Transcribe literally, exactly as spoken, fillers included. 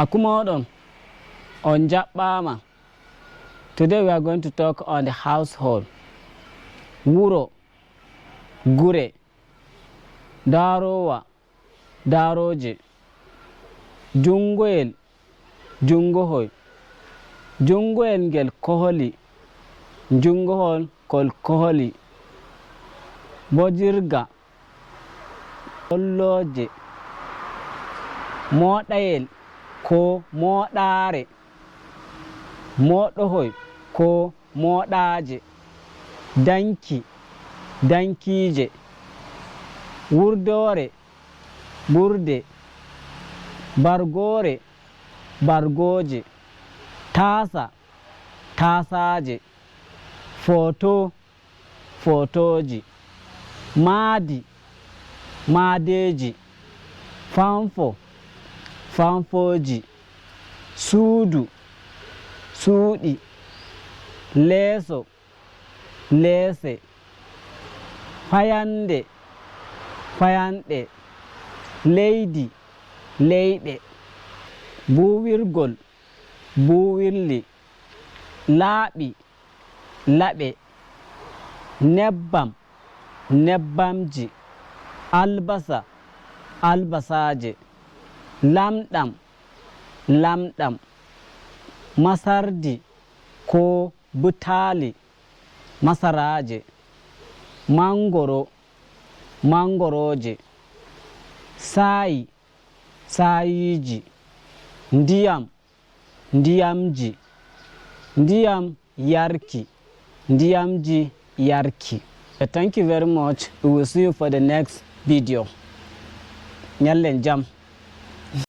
Aku mooɗon, on njaɓɓaama. Today we are going to talk on the household. Wuro, gure, daaroowa, daarooje, junngoyel, junngohoy, junngoyel ngel koholi, junngohol kol koholi, bojirga, hollooje, mooɗayel koo mooɗaare, mooɗohoy koo mooɗaaje, danki, dankiije, wurdoore, ɓurde, bargoore, bargooje, taasa, taasaaje, footo, footooji, maadi, maadeeji, fanfo, fanfooji, suudu, suuɗi, leeso, leese, fayannde, fayanɗe, leydi, leyɗe, buuwirgol, buuwirli, laaɓi, laɓe, nebbam, nebbamji, albasa, albasaaje, lamɗam, lamɗam, masardi koo butaali, masaraaje, manngoro, manngorooje, saayi, saayiiji, ndiyam, ndiyamji, ndiyam yarki, ndiyamji yarki. Thank you very much. We will see you for the next video. Ñallen jam.